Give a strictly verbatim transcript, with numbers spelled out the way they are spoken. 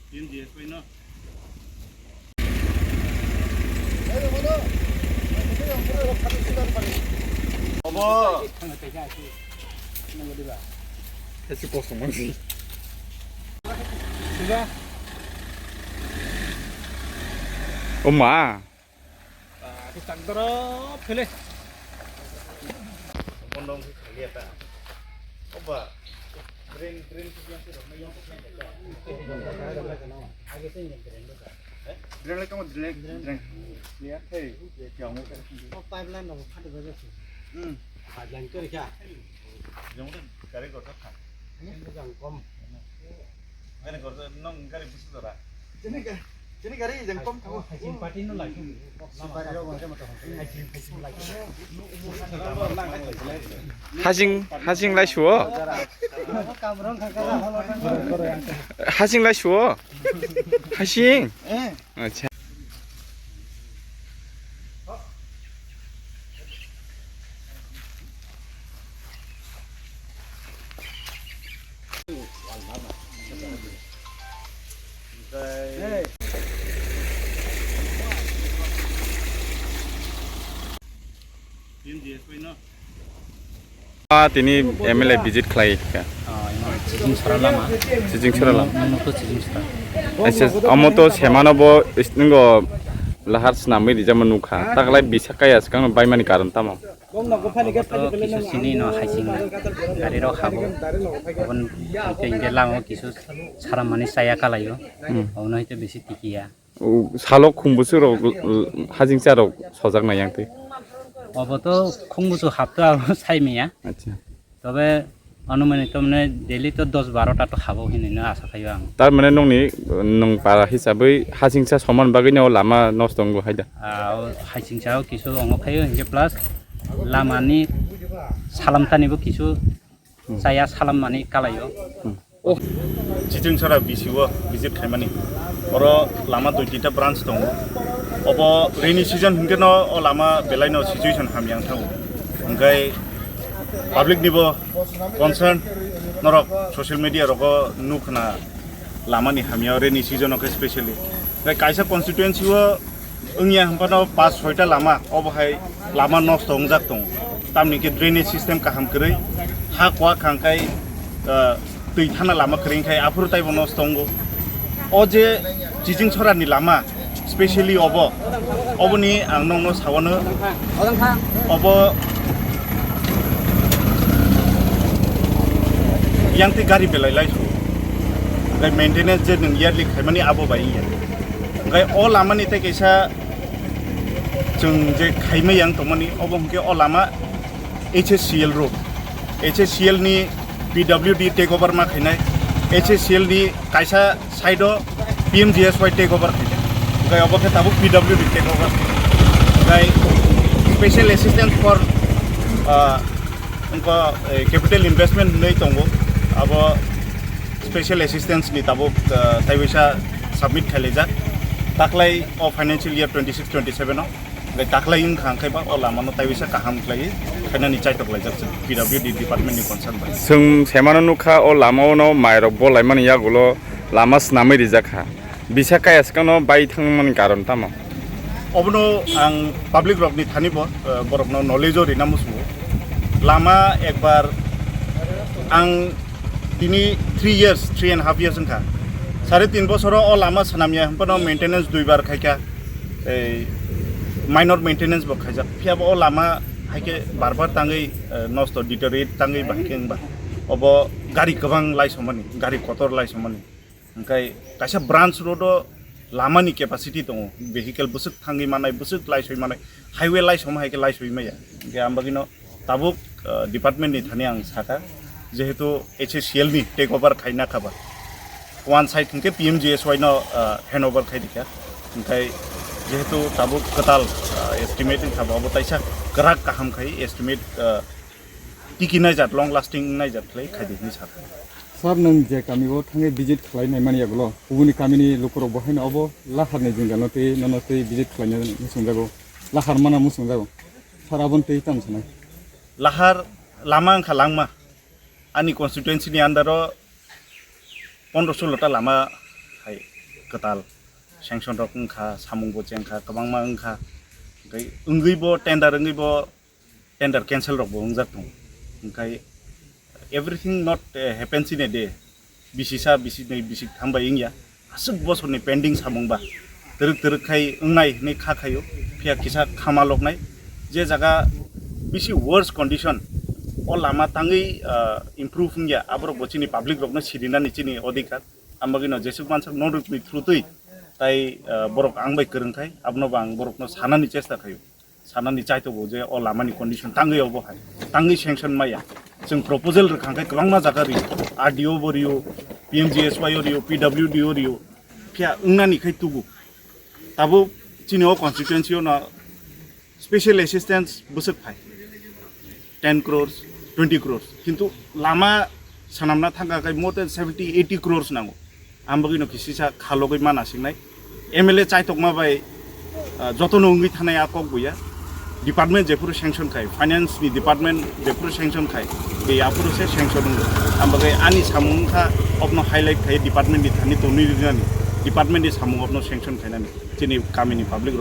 Obo. Esi kosong mangsi. O ma. Ah, di tang doro phele. Bondong si khali ata. Oba. Drain, drain si yang si rok na yang si yang. Age se yang drain do ka. Eh? Drain le kamo drain, drain. Ya, hey, ya mo. Oh, pipeline no phate baje. Hmm. Pipeline kar kya? Jong gari gor kha. Ini jang kom. Gari gor nong gari busu dora. Chini ga-, chini gari jang kom thago. Hajing party no lai. Hajing, hajing lai suo. Hajing lai suo. Hajing. Eh. Acha. Ah, tini M L A visit khlai kha. Ah, ino Chiching Sora lama. Chiching Sora lama. Nono to Chiching Sora. Acha, omo to semano bo is-, ningo lahar snamwi rijama nukha. Taklai bisa kaya swkang baimani karon tamo? Obo to kisa sini no haching gari rok habo. Obon hwnkhe lama o kisu saramani chaya kalaio. Hmm. Obono hwnkhe bisi tikiya. O, salo khum bwswk rok, l-, l-, haching cha rok sojak nai yang twi. Obo to khum bwswk hapto abo sai maya. Acha. Tobe anumani to mane daily to dos baro ta to habo hinwi no asa khaio ang. Tar mane nongni, nong para hisabwi haching cha soman bagwi no lama nosto wngo hai da. Ah, o haching cha o kisu ongo khaio hinkhe plus lamani salam tani bo kisu Hmm. Chaya salam mani kalaio. Hmm. Chiching Sora B C O visit khaimani. Oro lama dui tinta branch tongo. Obo rainy season hinkhe no o lama belai no situation hamya wng thango. Hwnkhe public ni bo concern norok social media rogo nukhna lama ni hamya rainy season o khe specially. Hwnkhe kaisa constituency o wngya hwnphano pas soita lama, obo hai lama nosto wngjak tongo. Tamni khe drainage system kaham kwrwi, ha kuak hangkai, ah, twi thana lama kwrwi khai aphuru taibo nosto wngo. O je Chiching Sora ni lama, specially obo, oboni ang nongno sawano, obo yang twi gari belai lai su. Hwnkhe maintenance je nwng yearly khaimani abo bai wngya. Hwnkhe o lamani tei kaisa chwng je khaimai yang tongmani, obo hwnkhe o lama H S C L road. H S C L ni P W D take over ma khainai. H S C L ni kaisa side o P M G S Y take over khainai. Hwnkhe obo khe tabuk P W D take over. Hwnkhe special assistance for, ah, wngkha, eh, capital investment hinwi tongo. Abo special assistance ni tabuk, ah, taiwisa submit khailaijak. Taklai o financial year twenty six twenty seven o, hwnkhe taklai wngkha hwnkhe ba o lama no taiwisa kaham khlaiwi khainani chaitok laijak chwng P W D department ni concern bai. Chwng semano nukha o lama o no mai rok bolaimani yagulo lama swnamwi rijak kha. Bisa kaya swkangno bai thangmani karon tamo? Obono ang public rokni thani bo, eh, borokno knowledge o rina muchungo. Lama ekbar ang tini three years, three and half years wngkha. Sare tin bosoro o lama swnamya hwnphano maintenance duibar khaikha, ei minor maintenance bo khaijak. Phiyaba o lama haikhe bar bar tangwi, eh, nosto deteriorate tangwi bahai khe wngba. Obo gari kwbang laisomani, gari kotor laisomani. Hwnkhe kaisa branch road o lama ni capacity tongo, vehicle bwswk thangwi manai, bwswk laisoi manai, highway laisom hai khe laisoi maya. Hwnkhe ang bagwino tabuk, ah, department ni thani ang sakha, jehetu H S C L ni take over khaina kha ba, one side hwnkhe P M G S Y no, ah, hand over khai dikha, hwnkhe jehetu tabuk kwtal, ah, estimate wngkha ba, obo taisa kwrak kaham khai estimate, ah, tiki naijak, long lasting naijak khlai khai di hinwi sakha. Sir, nwng je kami o thangwi visit khlai nai mani yagulo, kubuni kamini lukurok bo haino obo lahar ni jwngjal no twi nono twi visit khlai nai muchungjago, lahar mana muchungjago. Sir, aboni twi tamo sanai? Lahar lama wngkha langma. Ani constituency ni under o pondro solo ta lama hai kwtal sanction rok wngkha, samung bo chengkha, kwbangma wngkha. Hwnkhe wngwi bo tender wngwi bo tender cancel rok bo wngjak tongo. Hwnkhe everything not, eh, happens in a day. Bisisa, bisinwi, bisitham bai wngya. Aswk bosorni pending samung ba twrwk twrwk khai wngnai hwnwi kha khaio. Phiya kisa khamaloknai. Je jaga bisi worse condition, o lama tangwi, ah, improve wngya, aborok bo chini public rokno sirinani chini odhikar. Ambagino jesuk mansak non rwkni through twi tai, ah, borok ang bai kwrwng khai, abono bo ang borokno sanani chesta khaio. Sanani chaitogo je o lamani condition tangwi obo hai, tangwi sanction maya. Chwng proposal rwkha khe kwbangma jaga rio, R D O bo rio, P M G S Y o rio, P W D o rio, phiya wngnani khai tubu. Tabuk chini o constituency o no special assistance bwswk phai ten crores, twenty crores, kintu lama swnamna thangkha khai more than seventy, eighty crores nango. Ang bagwino kisisa khalogwi mana singnai. M L A chaitokma bai, ah, jotono wngwi thanai a kok buya. Department jephuru sanction khai, finance ni department jephuru sanction khai, be aphuru se sanction wngo. Ang bagwi ani samung wngkha, obno highlight khai department ni thani tonwi rinani, department ni samung obno sanction khainani. Chini kamini public